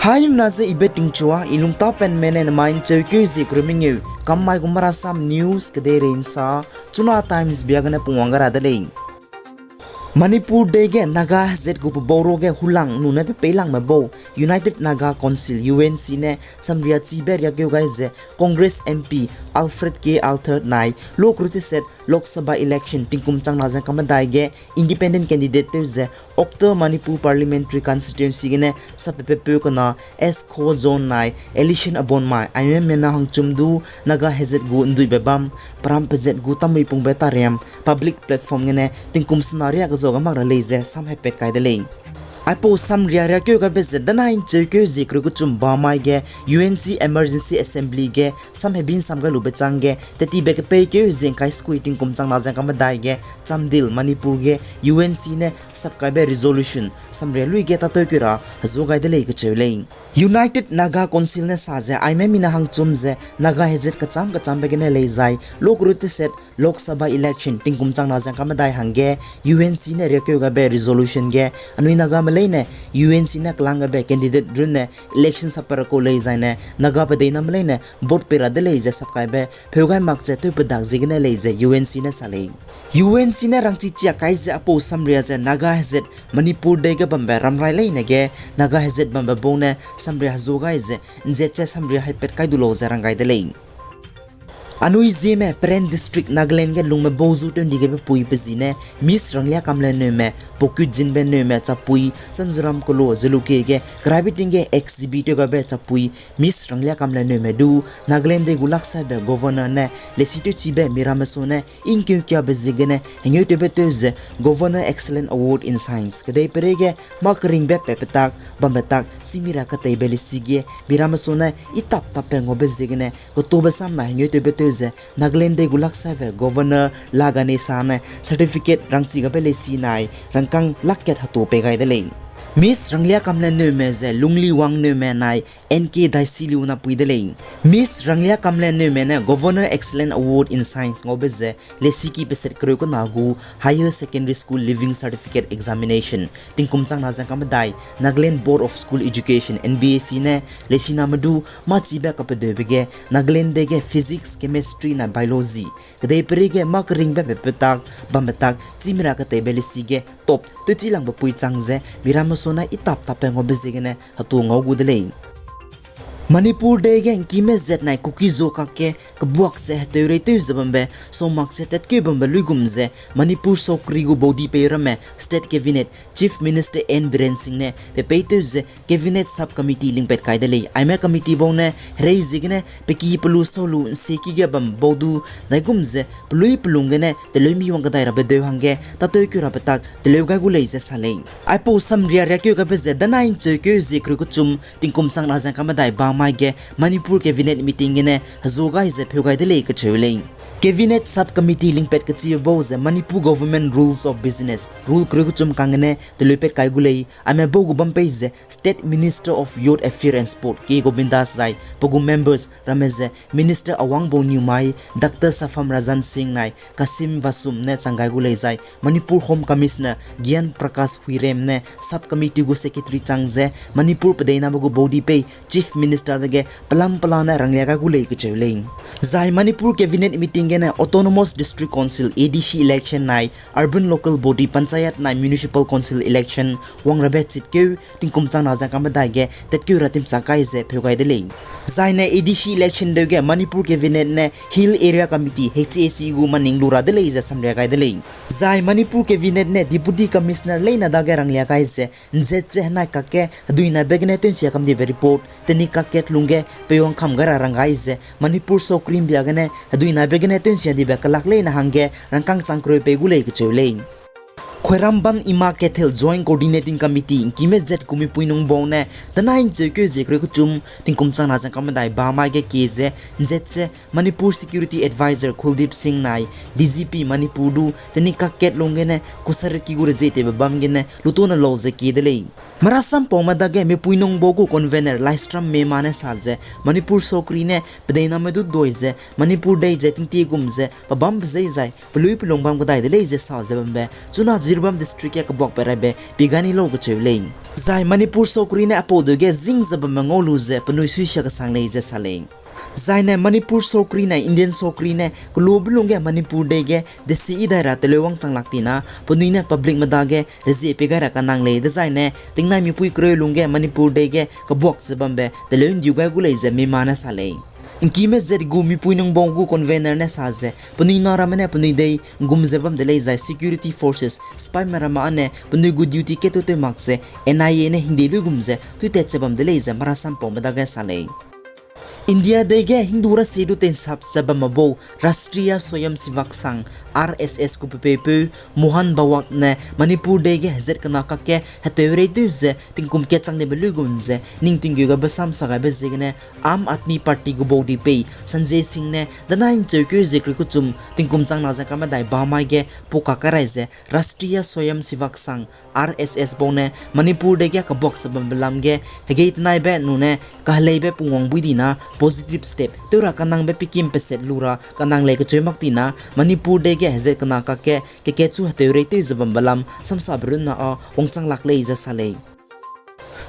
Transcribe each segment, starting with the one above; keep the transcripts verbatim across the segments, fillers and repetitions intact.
Haimna ze ibe tingchua, i lungtapenme ne nemai ’ncheukeu zie kereu mengeu, kam mai gu Marasam News kedeirei ’nsa, Chuna Times bia gene pungwang ga ra de lei. Manipur dei ge Naga hezat gu pebau ruage hulang nune pe peilangme bau, United Naga Council, U N C ne samria chibe riakeu gai ze Congress M P Alfred K Arthur nai, lo kereu teset Lok Sabha election tingkum changna ze kamedai ge independent candidate tew ze Outer Manipur Parliamentary Constituency gene sapepepeu kena S Khozon nai Alison Abonmai, aime mina hangchum du Naga hezat gu ’nduibe bam, peram pezat gu tamui pungbe tariam, public platform gene tingkum sena riak zua ga mak ra lei ze samhepat kai de lei. Aipau samria riakeu gaibe ze danai ’ncheukeu zie kereu kechum ba mai ge U N C Emergency Assembly ge samhebi ’nsam gai lube chang ge tetibe kepeikeu zie ’ngkai sekui tingkum changna ze kamedai ge Chandel, Manipur ge U N C ne sapkaibe resolution samria lui ge tâtewkeu ra hezu gai de lei kecheu lei. United Naga Council ne sa ze aime mina hangchum ze Naga hezat kecham kechambe gene lei zai lo kereu teset Lok Sabha election tingkum changna ze kamedai hangge U N C ne riakeu gaibe resolution ge anui Nagame leine U N C ne kelang gaibe candidate runne election sappera kau lei zaine Naga pedeina me leine vote pei ra de lei ze sapkaibe pheu gai mak ze tewpedak ziegene lei ze U N C ne sa lei. U N C ne rangchi chiak kai ze aipau samria ze Naga hezat Manipur dei ge bambe ramrai leine ge Naga hezat bambe bau ne samria hezu gai ze ’nzet ze samria haipat kai du lau ze rang gai de lei. Anui Zeme, Peren District, Nagaland ge lungme bau zu tew ’ndi gebe pui pe zi ne Miss Ranglia Kamle Neume, Pokut Jinbe Neume chapui, Samzuram Kolo, Zeluke ge keraibe ting ge exhibit tew gaibe chapui, Miss Ranglia Kamle Neume du, Nagaland dei gu laksaibe Governor ne lesi tewchibe miramme su ne ingkeukiabe ziegene hengeu tewbe tew ze Governor Excellent Award in Science kedei pereige mâ keringbe pe petak bambe tak chîmi ra keteibe lesi ge miramme su ne i tap tapbe ngaube ziegene ketube samna hengeu tewbe tew ze Nagaland dei gu laksaibe Governor La Ganesan ne certificate rangchi gabe lesi nai rangkâng lak kat hetu pei gai de lei. Miss Ranglia Kamle Neume ze Lungliwang Neume nai N K Daisiliu napui de lei. Miss Ranglia Kamle Neume ne Governor Excellent Award in Science ngaube ze lesiki peset kereu kena gu Higher Secondary School Leaving Certificate Examination tingkum changna ze kamedai Nagaland Board of School Education, N B S E ne lesiname du mâ chibe kapedeube ge Nagaland dei ge Physics, Chemistry na Biology kedei pereige mâ keringbe pe petak bambe tak chîmi ra keteibe lesi ge top tewchilangbe pui chang ze miramme su ne i tap tapbe ngaube ziegene hetu ngau gu de lei. Manipur dei ge ’ngkime zat nai Kuki-Zo kakge kebuak ze heteurei tew ze bambe, sau mak ze tatkeu bambe luigum ze Manipur sokri gu baudi pei ramme State Cabinet, Chief Minister N Biren Singh ne pe peitew ze Cabinet Sub-Committee lingpat kai de lei. Aime committee bau ne herei ziegene pe ki pe lu sau lu ’nsieki ge bam bau du, zaigum ze pelui pelung gene teleumi wang kedai rabe deu hangge tâtewkeu rabe tak teleu gai gu lei ze sa lei. Aipau samria riakeu gaibe ze danai ’ncheukeu zie kereu kechum tingkum changna ze kamedai ba mai ge Manipur Cabinet meeting gene hezu gai ze pheu gai de lei kecheu lei. Cabinet Sub-Committee lingpat kechibe bau ze Manipur Government Rules of Business, rule kereu kechum kang gene teleupat kai gu lei, aime bau gu bam pei ze State Minister of Youth Affairs and Sport K Govindas zai pe gu members ramme ze Minister Awangbou Newmai, Doctor Sapham Rajan Singh nai Kasim Vasum ne chang gai gu lei zai Manipur Home Commissioner Gyan Prakash Huirem ne Sub-Committee gu secretary chang ze Manipur pedeiname gu baudi pei Chief Minister dage pelam pela ne ranglia gai gu lei kecheu lei. Zai Manipur Cabinet meeting gene Autonomous District Council, A D C election nai Urban Local Body, Panchayat nai Municipal Council election wang rabe chitkeu tingkum changna ze kamedai ge tatkeu ra timchak kai ze pheu gai de lei. Zaine A D C election deu ge Manipur Cabinet ne Hill Area Committee, H A C gu maning lu ra de lei ze samria gai de lei. Zai Manipur Cabinet ne Deputy Commissioner leine dage ranglia gai ze ’nzet ze henai kakge heduinaibe gene tewnsia kamdibe report teni kakkat lungge peiwang kam gai ra rang gai ze Manipur sokri ’mbia gene heduinaibe gene tewnsia dibe kelak leine hangge rangkâng chang kereu pei gu lei kecheu lei. Khwairamband Ima Kathel Joint Coordinating Committee ’ngkime zat gu mipui nung bau ne danai ’ncheukeu zie kereu kechum tingkum changna ze kamedai ba mai ge kie ze ’nzet ze Manipur Security Advisor Kuldeep Singh nai D G P Manipur du teni kakkat lung gene kusaritki gu rezietewbe bam gene lutone lau ze kie de lei. Marasam paume dage mipui nung bau gu convener Laistram Mema ne sa ze Manipur sokri ne pedeiname du doi ze Manipur dei ze tingtie gum ze pebâm pezei zai pelui pelung bam kedai de lei ze sa ze bambe chuna Jiribam District ge kebuakbe raibe pi gai ni lau kacheu lei. Zai Manipur sokri ne aipau deu ge zing ze bambe ngau lu ze penui suisia kesang lei ze sa lei. Zaine Manipur sokri ne Indian sokri ne kelube lungge Manipur dei ge desi idai ra teleu wangchang lak tina penui ne public me dage rezie pei gai ra kanang lei dezaine tingnai mipui kereu lungge Manipur dei ge kebuak ze bambe teleu ndiu gai gu lei ze mima ne sa lei. Ngkime zet gu mipui nungbau gu convener ne sa ze penui na ramme ne penui dei ngum ze bam de lei zai security forces sipaime ramme âne penui gu duty ketu tew mak ze N I A ne hingde luigum ze tuitat ze bam de lei ze marasampaume dage sa lei. India dei ge Hindu rasie du teinsap ze bamme bau Rashtriya Swayamsevak Sangh, R S S gu pepeupeu Mohan Bhagwat ne Manipur dei ge hezat kena kakge heteurei tew ze tingkum kat chang dibe luigum ze ning tinggeu gaibe sam sa gaibe ziegene Aam Aadmi Party gu baudipei Sanjay Singh ne danai ncheukeu zie kereu kechum tingkum chang na ze kamedai bamai ge pukak karai ze Rashtriya Swayamsevak Sangh, R S S bau ne Manipur dei ge kebuak ze bambe lam ge hegei tenaibe nune kaheleibe pungwang bui dina positive step tew ra kanangbe pikim peset lu ra kanang lei kacheu mak tina Manipur dei ge hezat kena kakge kekatchu heteurei tew ze bambe lam samsabe runne â wangchang lak lei ze sa lei.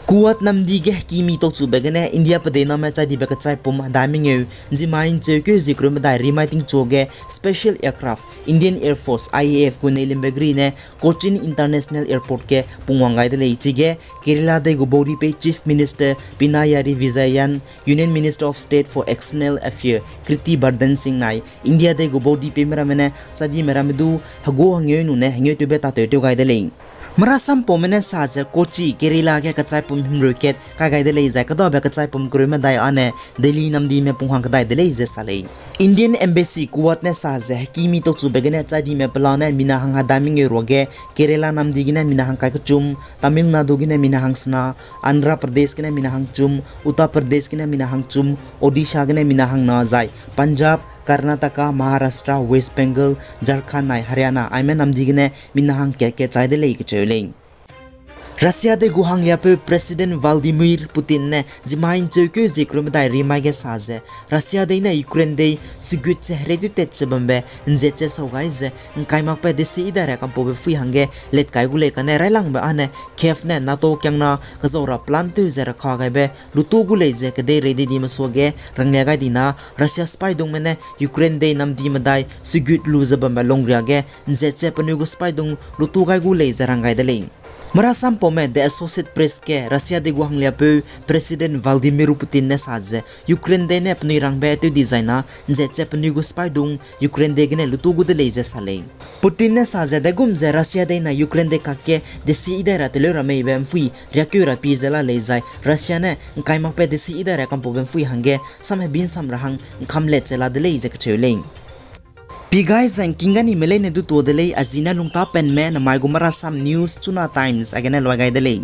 Kuwait namdi ge hekimi tauchube gene India pedeiname chai dibe kechaipum hedai mengeu nzimai ncheukeu zie kereu medai rimai tingchu ge special aircraft Indian Air Force, I A F gu neilimbe geri ne Cochin International Airport ge pungwang gai de lei chige Kerala dei gu baudipei Chief Minister Pinarayi Vijayan, Union Minister of State for External Affairs Kirti Vardan Singh nai India dei gu baudipeime ramme ne chai dime ramme du hegu hengeu nune hengeu tewbe tatew tew gai de lei. Marasampaume ne sa ze Kochi, Kerala ge kechaipum himreu kat kai gai de lei zai kedabe kechaipum kereu medai âne Delhi namdime punghang kedai de lei ze sa lei. Indian Embassy Kuwait ne sa ze hekimi tauchube gene chai dime pelane mina hang hedai mengeu ruage Kerala namdi gene mina hang kai kechum, Tamil Nadu gene mina hang sena, Andhra Pradesh gene mina hang chum, Uttar Pradesh gene mina hang chum, Odisha gene mina hang na zai Punjab, Karnataka, Maharashtra, West Bengal, Jharkhand nai Haryana aime namdi gene mina hang kat kat chai de lei kacheu lei. Russia dei gu hangliapeu President Vladimir Putin ne zimai ncheukeu zie kereu medai rimai ge sa ze Russia dei ne Ukraine dei sugut ze herei tew tat ze bambe nzet ze sau gai ze ngkai makbe desi idai ra kampaube pui hangge let kai gu lei kane railangbe âne Kyiv ne NATO kiangna kezau ra plan tew ze rakha gaibe lutu gu lei ze kedeirei dei dime suage ranglia gai dina Russia sipaidungme ne Ukraine dei namdi medai sugut lu ze bambe lungria ge nzet ze penui gu sipaidung lutu gai gu lei ze rang gai de lei. Marasampaume The Associated Press ge Russia dei gu hangliapeu President Vladimir Putin ne sa ze Ukraine dei ne penui rangbe tew dizai na nzet ze penui gu sipaidung Ukraine dei gene lutu gu de lei ze sa lei. Putin ne sa ze degum ze Russia dei na Ukraine dei kakge desi idai ra teleu ra meibe mpui riakeu ra pi ze la lei zai Russia ne ngkai makbe desi idai ra kampaube mpui hangge sam hebi nsam ra hang ngkam let ze la de lei ze kacheu lei. Pi gai zai ngking ganime leine du tuâ de lei, a zi ne lungtapenme namai gu Marasam News Chuna Times a gene luai gai de lei.